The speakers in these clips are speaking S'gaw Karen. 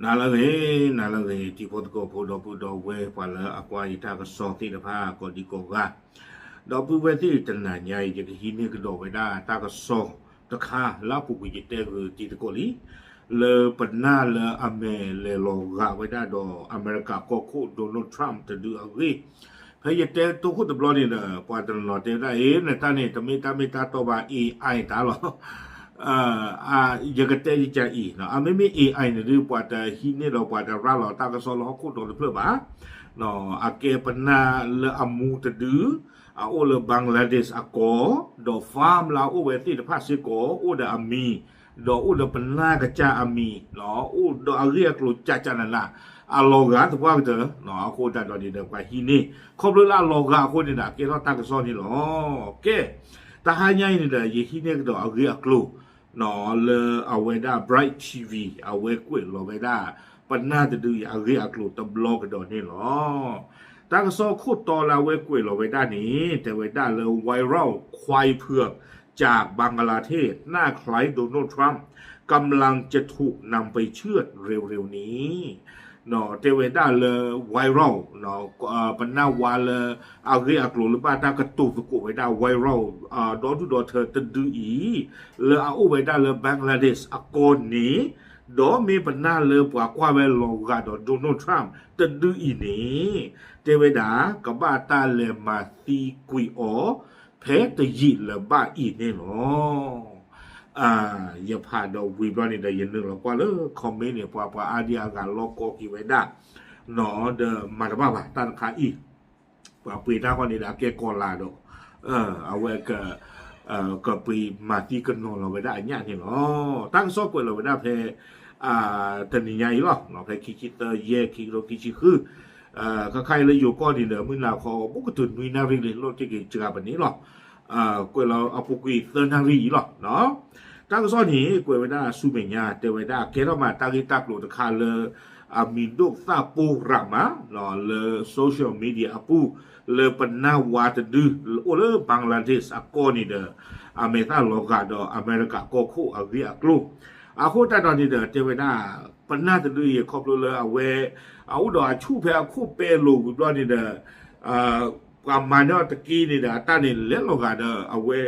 နၤလၢအဂ့ၤ, နၤလၢအဂ့ၤ, တံၤဖိသကိးဖိ ဒီပုၢ်ဒီဝဲၢ် ပှၤလၢအကွၢ်ယတၢ်ကစီၣ်သ့ၣ်တဖၣ် ကိးဒံကိးဂၤ, ဒီပုၢ်ဝဲၢ်သ့ၣ်တနၤညါအံၤ ယကဟံးန့ၢ်ကဒီးဝဲဒၣ်တၢ်ကစီၣ်တခါ လၢအပူၤကွံာ်ယတဲဂုာ်တံၤသကိးလံ လၢပနၢ်လၢအမဲာ်လဲၤလီၤဂာ်ဝဲဒၣ်ဒီး အမဲရကၤကီၢ်ခိၣ် Donald Trump တဒုအဂ့ၢ်, ဖဲယတဲတိခိၣ်တဘျီန့ၣ်ဒီး ပှၤတနီၤတဲဝဲဒၣ် အ့ နတၢ်န့ၣ် တမ့ၢ်တၢ်မ့ၢ်တၢ်တီဘၣ် AI တၢ်လီၤ. ယကတဲယကအံၤ, အမ့မ့ၢ် AI န့ၣ်ဒုး ပှၤတဟံးန့ၢ်ဒီးပှၤတရၤလီၤတၢ်ကစီၣ်လၢဟီၣ်ခိၣ်ဒီတဖျၢၣ်ဘၣ်. အကဲပနၢ်လၢအမူတဒု, အအိၣ်လၢ Bangladesh အကီၢ်, ဒီး farm လၢအအိၣ်ဝဲသ့ၣ်တဖၣ်စ့ၢ်ကီး အိၣ်ဒီးအမံၤ, ဒီးအိၣ်ဒီးပနၢ်ကစၢ်အမံၤ, အိၣ်ဒီးအဂ့ၢ်အကျိၤကၠးကၠးနးနး, အလီၤဂာ်သပှၢ်ကတၢၢ်, အဃိသတးဒီးန့ၣ်ဒီး ပှၤဟံးန့ၢ် ခီဖျိလၢအလီၤဂာ်အဃိန့ၣ်ဒီး အကဲထီၣ်တၢ်ကစီၣ်န့ၣ်လီၤ. ကဲ, တဟါညါအံၤန့ၣ်ဒီး ယဟံးန့ၢ်ကဒီးအဂ့ၢ်အကျိၤ လၢအဝဲဒၣ် Bright TV အဝဲကွဲးလီၤဝဲဒၣ် ပနၢ်တဒုအံၤအဂ့ၢ်အကျိၤတဘျီကဒီးန့ၣ်လီၤ. တၢ်ကစီၣ်ခိၣ်တီလၢအဝဲကွဲးလီၤဝဲဒ�ဒၣ်န့ၣ် တဲဝဲဒၣ်လၢ viral ခွါအံဖၢၣ် จากบังกลาเทศ หน้าคล้ายโดนัลด์ ทรัมป์ กำลังจะถูกนำไปเชือดเร็วๆนี้ တဲဝဲဒၣ်လၢ viral ပနၢ်ဝါလၢအဂ့ၢ်အကျိၤလၢဘၣ်တၢ်ကတိၤသကိးဝဲဒၣ် viral ဒီဒူၣ်ဒီထၢတဒုအံၤ လၢအအိၣ်ဝဲဒၣ်လၢ Bangladesh အကီၢ်န့ၣ်, ဒီးမ့ၢ်ပနၢ်လၢပှၤကွၢ်ဝဲလီၤဂာ်ဒီး Donald Trump တဒုအံၤန့ၣ်, တဲဝဲဒၣ် ကဘၣ်တၢ်လဲၤမၤသံကွံာ်အီၤ ဖဲတယံာ်လၢၤဘၣ်အံၤန့ၣ်လီၤ. ယဖးဒီးဝံၤဘျီန့ၣ်ဒီး ယနုာ်လီၤကွၢ်လၢ comment န့ၣ် ပှၤပှၤအါဒံအါဂၤလီၤကီက့ၤဝဲဒၣ်, ဒီးမၤတဘၣ်ဘၣ် တၢ်တခါအံၤ, ပှၤပှ့ၤတၢ်ဃီန့ၣ်ဒီး အကဲကီၤလၤဒီး အဝဲ ကပှ့ၤမၤသံကနီၤလီၤဝဲဒၣ်အညၣ်န့ၣ်လီၤ. တၢ်ကစီၣ်ကွဲးလီၤဝဲဒၣ်ဖဲ တနံၤညါအံၤလီၤ, ဖဲခံဆံသၢ ယဲၢ် ခံကထိခံဆံဃု, ခါခါအံၤလၢယိၤကီၢ်န့ၣ်ဒီး မုၢ်နၤခီ ဘူးကတုၤနွံနၣ်ရံၣ်လံ လီၤတံၢ်က့ၤစှၤပန့ၣ်လီၤ. ကွဲးလီၤအပူၤကွံာ်သၢနၣ်ရံၣ်အံၤလီၤ. တၢ်ကစီၣ်န့ၣ် ကွဲးဝဲဒၣ်ဆူမဲာ်ညါ တဲဝဲဒၣ် ကဲထီၣ်မးတၢ်ဂ့ၢ်တၢ်ကျိၤတခါလၢ အမံၤဒိၣ်သၣ်ပိၢ်ရးမး လၢ social media အပူၤ လၢပနၢ်ဝါတဒု အိၣ်လၢ Bangladesh အကီၢ်န့ၣ်ဒီး အမဲာ်သၣ်လီၤဂာ်ဒီးအမဲရကၤကီၢ်ခိၣ်အဂ့ၢ်အကျိၤ, အဃိသတးဒီးန့ၣ်ဒီး တဲဝဲဒၣ် ပနၢ်တဒုအံၤ ခီဖျိလၢအဝဲ အအိၣ်ဒီးအဆူၣ်ဖဲအခိၣ်ပဲအလိၤဝံၤဘျီန့ၣ်ဒီး ပှၤမၤန့ၢ်အီၤတက့ၢ်န့ၣ်ဒီး အတၢ်န့ၣ်လဲၤလီၤဂာ်ဒီးအဝဲ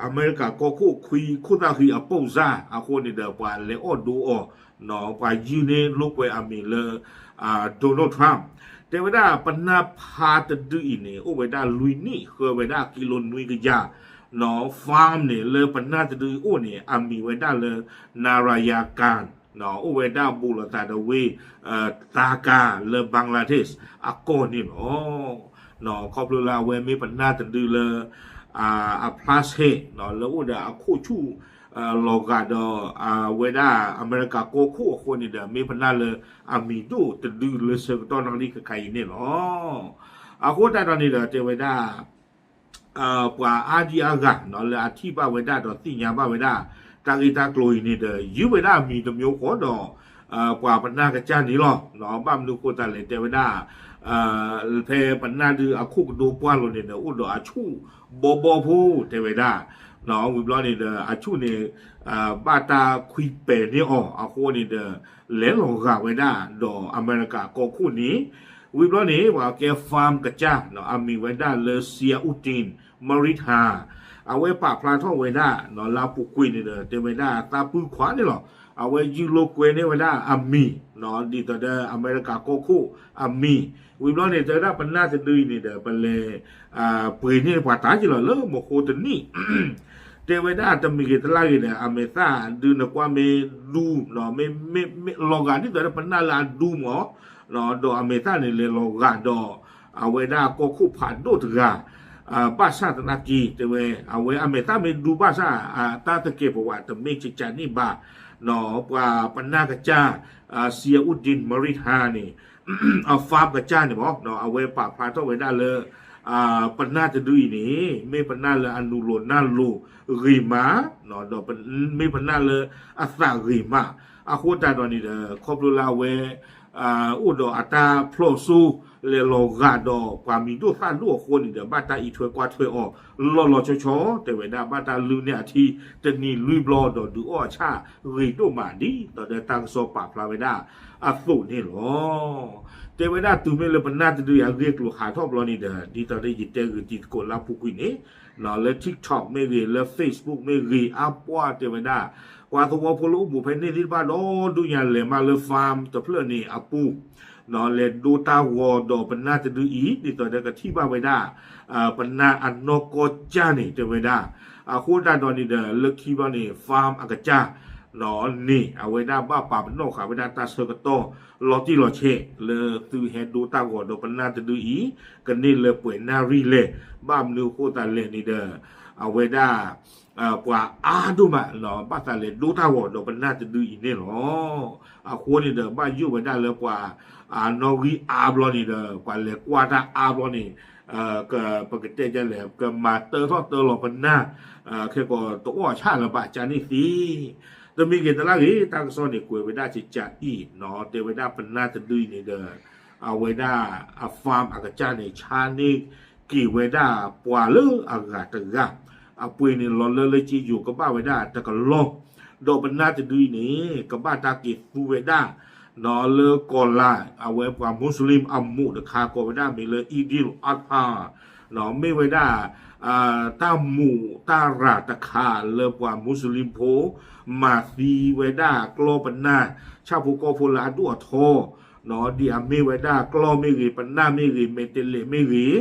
အမဲရကၤကီၢ်ခိၣ်ခွံခိၣ်သၣ်ဃံအပိၢ်စၢ်အဃိန့ၣ်ဒီး ပှၤလဲၤအီၣ်ဒိအီၤ, ပှၤယုၢ်န့ၢ်လိာ်ကွဲအမံၤလၢ Donald Trump, တဲဝဲဒၣ်ပနၢ်ဖါတဒုအံၤန့ၣ် အိၣ်ဝဲဒၣ်လွံၢ်နံၣ် ဃၢဝဲဒၣ်ကံလိနွံကယၤ, farm န့ၣ် လၢပနၢ်တဒုအအိၣ်န့ၣ် အမံၤဝဲဒၣ်လၢ Narayanan, အိၣ်ဝဲဒၣ်ဘူးလိာ်သးဒီးဝ့ၢ် Dhaka လၢ Bangladesh အကီၢ်န့ၣ်လီၤ. ခီဖျိလၢအဝဲမ့ၢ်ပနၢ်တဒုလၢ အဖျါဆဲး လၢအိၣ်ဒီးအခိၣ်ဆူၣ် လီၤဂာ်ဒီးအဝဲဒၣ်အမဲရကၤကီၢ်ခိၣ်အဃိန့ၣ်ဒီး မ့ၢ်ပနၢ်လၢအမံၤဒိၣ်တဒုလၢဆၢကတီၢ်နီၣ်လံခဲခါအံၤန့ၣ်လီၤ. အဃိသတးဒီးန့ၣ်ဒီး တဲဝဲဒၣ် ပှၤအါဒံအါဂၤ လၢအထံၣ်ဘၣ်ဝဲဒၣ်ဒီးသ့ၣ်ညါဘၣ်ဝဲဒၣ် တၢ်ဂ့ၢ်တၢ်ကျိၤအံၤန့ၣ်ဒီး ယုၢ်ဝဲဒၣ်အမံၤတမျိုးဃီဒီး ပှၤပနၢ်ကစၢ်န့ၣ်လီၤ. ဘၣ်မနုၤဃိသတးလဲၣ် တဲဝဲဒၣ် ဖဲပနၢ်ဒုးအခိၣ်ကဒိပှၢ်လိၤန့ၣ်ဒီး အိၣ်ဒီးအဆူၣ်ဘီဘီဖိ တဲဝဲဒၣ်, ဝံၤဘျီန့ၣ်ဒီး အဆူၣ်န့ၣ် ဘၣ်တၢ်ခွံပဲာ်န့ၢ်အီၤအဃိန့ၣ်ဒီး လဲၤလီၤဂာ်ဝဲဒၣ်ဒီးအမဲရကၤကီၢ်ခိၣ်န့ၣ်, ဝံၤဘျီန့ၣ် ပှၤကဲ farm ကစၢ် အမံၤဝဲဒၣ်လၢ Ziauddin Mehrit Khan, အဝဲပာ်ဖျါထီၣ်ဝဲဒၣ် လၢအပူၤကွံာ်န့ၣ်ဒီး တဲဝဲဒၣ်သးပုၢ်ခွါန့ၣ်လီၤ. အဝဲယုၢ်လိာ်ကွဲန့ၢ်ဝဲဒၣ်အမံၤ ဒ်သိးဒီးအမဲရကၤကီၢ်ခိၣ်အမံၤ, ဝံၤဘျီန့ၣ် တဲဝဲဒၣ်ပနၢ်တဒုအံၤန့ၣ်ဒီး ပလဲၤ ပှ့ၤန့ၢ်ပှၤတၢ်က့ၤလီၤလၢမဟိတနံၣ် တဲဝဲဒၣ်တမံၤဂ့ၤတလၢ်ဂ့ၤဒီး အမဲာ်သၣ်ဒုးနကွၢ်မ့ၢ်ဒူ မ့ၢ်လီၤဂာ်ဒ်သိးဒီးပနၢ်လၢအဒူမး, ဒီးအမဲာ်သၣ်န့ၣ်လဲၤလီၤဂာ်ဒီး အဝဲဒၣ်ကီၢ်ခိၣ်ဖးဒိၣ်တဂၤ ဘၣ်ဆၣ်သနာ်က့ တဲဝဲ အဝဲအမဲာ်သၣ်မ့ၢ်ဒူဘၣ်ဆၣ် တၢ်သကဲးပဝးတမ့ၢ်ကကန့ၣ်ဘၣ်, ပှၤပနၢ်ကစၢ် Ziauddin Mehrit Khan န့ၣ် အ farm ကစၢ်န့ၣ်မး အဝဲပာ်ဖျါထီၣ်ဝဲဒၣ်လၢ ပနၢ်တဒုအံၤန့ၣ် မ့ၢ်ပနၢ်လၢအနုာ်လီၤနၢ်လိၤဂ့ၤမး ဒီးမ့ၢ်ပနၢ်လၢအသးဂ့ၤမး, အဃိသတးဒီးန့ၣ်ဒီး ခီဖျိလၢအဝဲ အိၣ်ဒီးအတၢ်ဖျိၣ်စိ လဲၤလီၤဂာ်ဒီးပှၤမံၤဒိၣ်သၣ်ဒိၣ်အဃိန့ၣ်ဒီး ဘၣ်တၢ်အံးထွဲကွၢ်ထွဲအီၤ လီၤလီၤဆီဆီ တဲဝဲဒၣ် ဘၣ်တၢ်လုၢ်န့ၢ်အထံ တနံၤလွံၢ်ဘျီဒီးဒုးအီၣ်အဆၣ်ဂ့ၤဒိၣ်မး ဒ်သိးဒီးတၢ်ကစီၣ်ပာ်ဖျါဝဲဒၣ်အသိးန့ၣ်လီၤ. တဲဝဲဒၣ်တုၤမ့ၢ်လၢပနၢ်တဒုအံၤအဂ့ၢ်အကျိၤဟးထီၣ်ဘျီန့ၣ်ဒီး ဒ်သိးဒီးယတဲဂ့ၤတံၤသကိးလၢအပူၤကွံာ်န့ၣ် လၢ TikTok မ့ၢ်ဂ့ၤ လၢ Facebook မ့ၢ်ဂ့ၤ အါပှၢ်တဲဝဲဒၣ် ပှၤသဝီဖိလၢအိၣ်ဘူးဖဲန့ၣ်သ့ၣ်တဖၣ်ဒီဒူၣ်ညါလဲၤမးလၢ farm တဖျၢၣ်န့ၣ်အပူၤ လဲၤဒိတၢ်ဂီၤဒီးပနၢ်တဒုအံၤ ဒ်သိးဒီးကထံၣ်ဘၣ်ဝဲဒၣ် ပနၢ်အနီၢ်ကီၢ်ကၢ်န့ၣ် တဲဝဲဒၣ် အဃိသတးဒီးန့ၣ်ဒီး လၢခံဘျီန့ၣ် farm အကစၢ် န့ၣ် အဝဲဒၣ်ဘၣ်ပာ်ပနီၣ်ဃာ်ဝဲဒၣ်တၢ်ဆၢကတီၢ် လီၤတံၢ်လီၤဆဲး လၢသုဟဲဒိတၢ်ဂီၤဒီးပနၢ်တဒုအံၤ ကန့ၢ်လၢပှဲၤနၣ်ရံၣ်လဲၣ် ဘၣ်မနုၤအဃိသတးလဲၣ်န့ၣ်ဒီး အဝဲဒၣ် ပှၤအါဒိၣ်မး ဘၣ်သးလဲၤဒိတၢ်ဂီၤဒီးပနၢ်တဒုအံၤန့ၣ်လီၤ. အဃိန့ၣ်ဒီး ဘၣ်ယိၣ်ဝဲဒၣ်လၢပှၤ အနီၣ်ဂံၢ်အါဘျီန့ၣ်ဒီး ပှၤလဲၤကွၢ်တၢ်အါဘျီန့ၣ် ပကတဲဒ်လဲၣ် ကမၤတၢထီၣ်တၢလီၤပနၢ် ခဲကီးတအီၣ်အဆၣ်လၢၤဘၣ်ကန့ၣ်သ့ တမံၤဂ့ၤတလါဂ့ၤ တၢ်ကစီၣ်န့ၣ် ကွဲးဝဲဒၣ်ကကးအံၤနီၤ တဲဝဲဒၣ်ပနၢ်တဒုအံၤန့ၣ်ဒီး အဝဲဒၣ်အ farm အကစၢ်န့ၣ် ဆါန့ၢ်က့ၤဝဲဒၣ်ပှၤလၢအဂၤတဂၤ အပှ့ၤန့ၣ်လီၤလၢလၢက့ယိၤကဘၣ်ဝဲဒၣ်တကလီၢ် ဒီးပနၢ်တဒုအံၤန့ၣ် ကဘၣ်တၢ်က့ၤသူဝဲဒၣ် လၢကီၢ်လၢ် အဝဲပှၤ Muslim အမူးတခါ ကိးဝဲဒၣ်မ့ၢ်လၢ Eid al-Adha မ့ၢ်ဝဲဒၣ် တၢ်မူးတၢ်ရၤတခါလၢပှၤ Muslim ဖိ မၤသံဝဲဒၣ်ကျီၢ်ပနၢ် ဆၣ်ဖိကီၢ်ဖိလၢအဒိၣ်အထီ ဒ်အမ့ၢ်ဝဲဒၣ်ကျီၢ်မ့ၢ်ဂ့ၤ ပနၢ်မ့ၢ်ဂ့ၤ မဲာ်တဲးလဲးမ့ၢ်ဂ့ၤ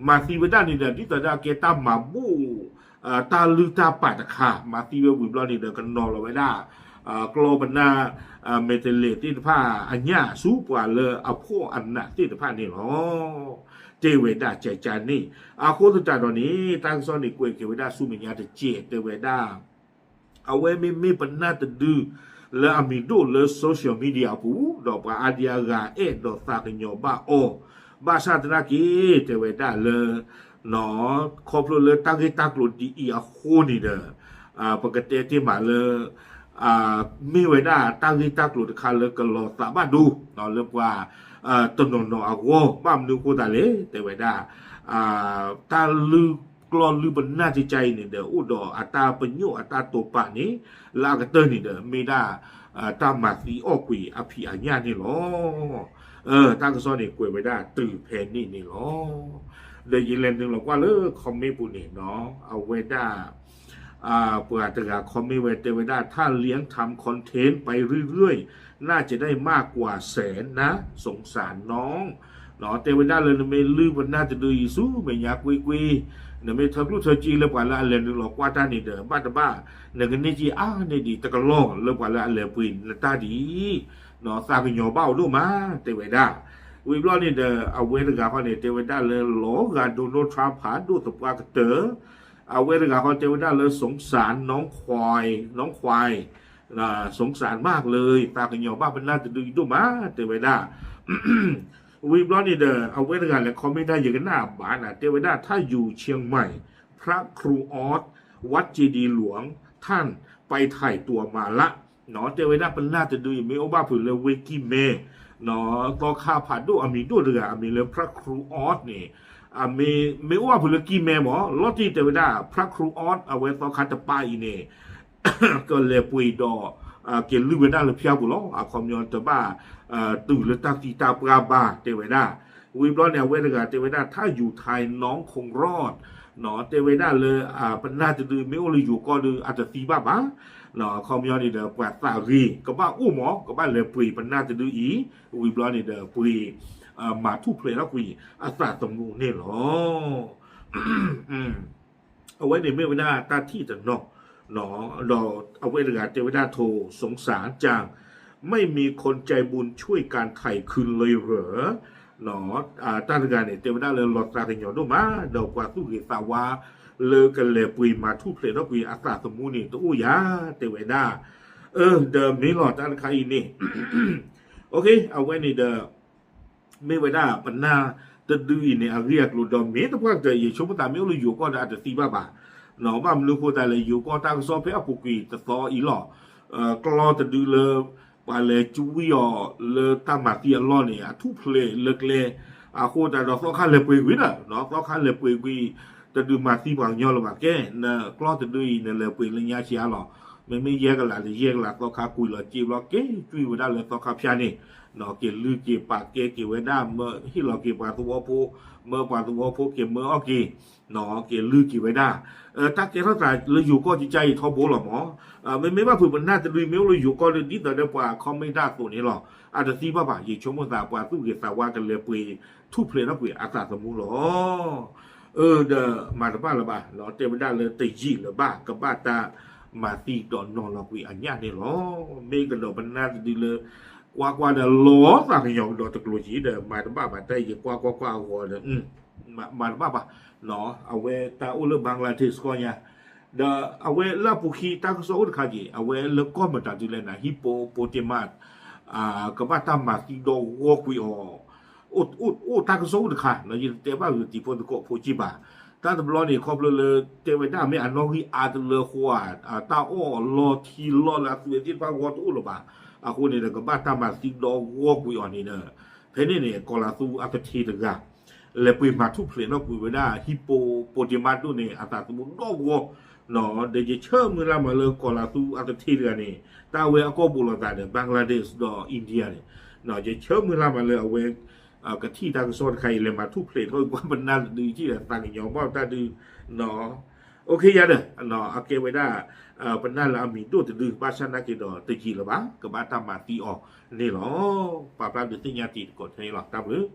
မၤသံဝဲဒၣ်န့ၣ်ဒီး ဒ်သိးဒၣ်ကဲတၢ်မၤဘူၣ် တၢ်လုၢ်တၢ်ပာ်တခါ မၤသံဝဲဝံၤဘျီန့ၣ်ဒီး ကနီၤလီၤဝဲဒၣ် ကျီၢ်ပနၢ် မဲာ်တဲးလဲးသ့ၣ်တဖၣ်အညၣ်ဆူပှၤလၢအဖှီၣ်အနးသ့ၣ်တဖၣ်န့ၣ်လီၤ. တဲဝဲဒၣ်ကကးန့ၣ် အဃိသတးဒီးန့ၣ် တၢ်ကစီၣ်န့ၣ်ကွဲးက့ၤဝဲဒၣ်ဆူမဲာ်ညါတစဲး တဲဝဲဒၣ် အဝဲမ့မ့ၢ်ပနၢ်တဒု လၢအမံၤဒိၣ်လၢ social media အပူၤ ဒီးပှၤအါဒံအါဂၤအဲၣ်ဒိးသးကညီၤဘၣ်အီၤ ဘၣ်ဆၣ်သနာ်က့ တဲဝဲဒၣ်လၢ ခီဖျိလၢတၢ်ဂ့ၢ်တၢ်ကျိၤဒ်အံၤအဃိန့ၣ်ဒီး ပကတဲတ့ၢ်မးလၢ မ့ၢ်ဝဲဒၣ်တၢ်ဂ့ၢ်တၢ်ကျိၤတခါလၢကလီၤသးဘၣ်ဒိ လၢပှၤတနီၤနီၤအဂီၢ် ဘၣ်မနုၤအဃိသတးလဲၣ် တဲဝဲဒၣ် တၢ်လုၢ်ကျီၢ်လုၢ်ပနၢ်ကကးအံၤန့ၣ်ဒီး အိၣ်ဒီးအတၢ်ပညိၣ်အတၢ်တိာ်ပာ်န့ၣ် လၢအကတၢၢ်န့ၣ်ဒီး မ့ၢ်ဒၣ် တၢ်မၤသံအီၣ်ကွံာ်အဖံးအညၣ်န့ၣ်လီၤ. တၢ်ကစီၣ်န့ၣ်ကွဲးဝဲဒၣ်တုၤဖဲန့ၣ်န့ၣ်လီၤ. ဒီးယလဲၤနုာ်လီၤကွၢ်လၢ comment ပူၤန့ၣ်နီၤ အဝဲဒၣ် ပှၤတဂၤ comment ဝဲတဲဝဲဒၣ် ถ้าเลี้ยงทำคอนเทนต์ไปเรื่อยๆ น่าจะได้มากกว่าแสนนะ สงสารน้อง တဲဝဲဒၣ်လၢနမ့ၢ်လုၢ်ပနၢ်တဒုအံၤဆူမဲာ်ညါကွ့ၢ်ကွ့ၢ် နမ့ၢ်ထၢကျိၣ်ထၢစ့လၢပှၤလၢအလဲၤနုာ်လီၤကွၢ်တၢ်န့ၣ်ဒီး ဘၣ်တဘၣ် နကန့ၢ်က့ၤအါန့ၢ်ဒံးတကလီၢ်လၢပှၤလၢအလဲၤပှ့ၤနတၢ်ဒ်အံၤ သးကညီၤဘၣ်အီၤဒိၣ်မး တဲဝဲဒၣ် ဝံၤဘျီန့ၣ်ဒီး အဝဲတဂၤဃီန့ၣ် တဲဝဲဒၣ်လၢလီၤဂာ် Donald Trump ဖးဒိၣ်သပှၢ်ကတၢၢ် အဝဲတဂၤဃီတဲဝဲဒၣ်လၢ สงสารน้องควาย น้องควาย สงสารมากเลย သးကညီၤဘၣ်ပနၢ်တဒုအံၤဒိၣ်မး တဲဝဲဒၣ် ဝံၤဘျီန့ၣ်ဒီး အဝဲတဂၤလဲၤ comment ဒၣ်ယကနၣ်အဘၣ်နၤ တဲဝဲဒၣ် ถ้าอยู่เชียงใหม่ พระครูออส วัดเจดีย์หลวง ท่านไปถ่ายตัวมาละ တဲဝဲဒၣ်ပနၢ်တဒုအံၤ မ့ၢ်အိၣ်ဘၣ်ဖုးလၢဝ့ၢ်ကံၢ်မဲ သီခါဖးဒိၣ်အမံၤဒိၣ်တဂၤ အမံၤလၢ พระครูออส န့ၣ် မ့ၢ်အိၣ်ဘၣ်ဖုးလၢကံၢ်မဲမး လီၤတံၢ်တဲဝဲဒၣ် พระครูออส အဝဲသီခါတပၤအံၤန့ၣ် ကလဲၤပှ့ၤဒီး က့ၤလုၢ်ဝဲဒၣ်လၢဖၠါပူၤလီၤ. အခီပညီတဘၣ် တုၤလၢတၢ်သံတၢ်ပှၢ်ဘၣ် တဲဝဲဒၣ် ဝံၤဘျီန့ၣ် အဝဲတဂၤတဲဝဲဒၣ် ถ้าอยู่ไทยน้องคงรอด တဲဝဲဒၣ်လၢ ပနၢ်တဒုမ့ၢ်အိၣ်လၢယိၤကီၢ်ဒီး အတသံဘၣ်ဘၣ်. အခီပညီန့ၣ်ဒီး ပှၤသးဂ့ၤ ကဘၣ်အိၣ်မး ကဘၣ်လဲၤပှ့ၤပနၢ်တဒုအံၤ ဝံၤဘျီန့ၣ်ဒီး ပှ့ၤ မၤထူၣ်ဖျဲးထီၣ်ကွံာ်အသးသမူန့ၣ်လီၤ. အဝဲန့ၣ်မ့ၢ်ဝဲဒၣ်တၢ်ထံၣ်တနီၤ ဒီးအဝဲတဂၤတဲဝဲဒၣ် โถสงสารจัง ไม่มีคนใจบุญช่วยกันไถ่คืนเลยเหรอ တၢ်တဂၤန့ၣ် တဲဝဲဒၣ်လၢလီၤသးကညီၤဒိၣ်မး ဒီးပှၤသူၣ်ဂ့ၤသးဝါ လၢကလဲၤပှ့ၤမၤထူၣ်ဖျဲးထီၣ်ကွံာ်အသးသမူန့ၣ် တအိၣ်ယၤ တဲဝဲဒၣ် ဒီးမ့ၢ်လီၤတၢ်တခါအံၤန့ၣ် အဝဲန့ၣ်ဒီး မ့ၢ်ဝဲဒၣ်ပနၢ်တဒုအံၤန့ၣ် အဂ့ၢ်အကျိၤဒီး မ့ၢ်တပှၢ်ကတၢၢ် ယဆိကမိၣ်သးမ့ၢ်အိၣ်လၢယိၤကီၢ်ဒီးအတသံဘၣ်ဘၣ်. ဘၣ်မနုၤအဃိသတးလဲၣ် ယိၤကီၢ်တၢ်ကစီၣ်ဖဲအပူၤကွံာ်တသီအံၤလီၤ. ကျီတဒုလၢ ပှၤလဲၤကွံာ်အီၤလၢတၢ်မၤသံအလီၢ်န့ၣ် အထူၣ်ဖျဲးလၢကျဲ, အဃိသတးဒီးသီခါလဲၤပှ့ၤကွံာ်ဒီး သီခါလဲၤပှ့ၤကွံာ်, တဒုးမၤသံပှၤကညီလၢၤဘၣ်ကဲ, နကျီၢ်တဒုအံၤ နလဲၤပှ့ၤလၢညါဆံးအါလီၤ. မ့မ့ၢ်ယဲၢ်ကလးဒီးယဲၢ်ကလး သီခါကွံာ်လီၤစ့ဘျီ က့ၤကွံာ်ဝဲဒၣ်လၢသီခါဖၠါန့ၣ်, က့ၤလုၢ်က့ၤပာ်ကဲက့ၤဝဲဒၣ် မၢဟ့ၣ်လီၤက့ၤပှၤသဝီဖိ, မၢပှၤသဝီဖိက့ၤမၢအီၣ်က့ၤ က့ၤလုၢ်က့ၤဝဲဒၣ်, တၢ်ကဲထီၣ်သးလၢယိၤကီၢ်ကကါအံၤထီဘိလီၤမး, မ့မ့ၢ်ဘၣ်ဖုးပနၢ်တဒုအံၤ မ့ၢ်အိၣ်လၢယိၤကီၢ်ဒီးဒ်သိးဒီးပှၤ comment ဒၣ်အသိးန့ၣ်လီၤ. အတသံဘၣ်ဘၣ် ယဆိကမိၣ်သး ပှၤသူၣ်ဂ့ၤသးဝါကလဲၤပှ့ၤထူၣ်ဖျဲးထီၣ်ကွံာ်အသးသမူလီၤ. အၢ ဒီးမၤတဘၣ်လၢၤဘၣ်, တဲဝဲဒၣ်လၢတယံာ်လၢၤဘၣ် ကဘၣ်တၢ်မၤသံဒီးနီၤလီၤကွံာ်အညၣ်န့ၣ်လီၤ. မ့ၢ်ကဒီးပနၢ်တဒုလၢ ကွၢ်ကွၢ်ဒီးလီၤသးကညီၤကဒီးတကျိၤက့ၤဒီး မၤတဘၣ်ဘၣ် တၢ်ယကွၢ်ကွၢ်ကွၢ်အဂီၤဒီး မၤတဘၣ်ဘၣ်, အဝဲတၢ်အိၣ်လၢ Bangladesh ကီၢ်ညါ, ဒီးအဝဲလၢအပူၤခံတၢ်ကစီၣ်အိၣ်တခါက့ၤ အဝဲလၢကီၢ်မတၤဒုလဲၣ်န့ၣ် ဟံၣ်ပိပိတ့မး ကဘၣ်တၢ်မၤသံဒီးဂီၢ်ကွံာ်အီၤ, အိၣ်တၢ်ကစီၣ်အိၣ်တခါ ယတတဲဘၣ်ဂ့ၤတံၤဖိသကိးဖိက့ၤဘၣ်. တၢ်တဘျီန့ၣ် ခီဖျိလၢတဲဝဲဒၣ်မ့ၢ်အနီၣ်ဂံၢ်အါတလၢအဃိဧါ, တၢ်အီၣ်အလီၢ်ထံလီၢ်လၢအသွံၣ်သ့ၣ်တဖၣ်ဂီၢ်တအိၣ်လၢၤဘၣ်. အဃိန့ၣ်ဒီး ကဘၣ်တၢ်မၤသံဒီးဂီၢ်ကွံာ်အီၤန့ၣ်ဒီး ဖဲန့ၣ်န့ၣ် ကီၤလၤသူအသထ့တဂၤ လဲၤပှ့ၤမၤထူၣ်ဖျဲးထီၣ်ကွံာ်ဝဲဒၣ် ဟံၣ်ပိပိတ့မးဒိၣ်န့ၣ် အသးသမူဒီးဂီၢ်, ဒီးယဆၢမုၢ်လၢ်မးလၢကီၤလၤသူအသထ့တဂၤန့ၣ် တၢ်ဝဲအကီၢ်ပူၤလိာ်သးဒီး Bangladesh ဒီး India န့ၣ်, ယဆၢမုၢ်လၢ်မးလၢအဝဲ ကထံၣ်တၢ်ကစီၣ်တခါအံၤ လဲၤမၤထူၣ်ဖျဲးထီၣ်ကွံာ်ပနၢ်တဒု ထံၣ်ဒီးသးကညီၤဘၣ်တၢ်ဒု အိၣ်ခ့ယါဒီး အကဲဝဲဒၣ် ပနၢ်လၢအမံၤဒိၣ်တဒု ဘၣ်ဆၣ်နာ်က့ၤဒီးတယံာ်လၢၤဘၣ် ကဘၣ်တၢ်မၤသံအီၤန့ၣ်လီၤ. ပာ်ဖျါဒုးသ့ၣ်ညါတံၤသကိးထဲန့ၣ်လီၤ. တၢ်ဘျုး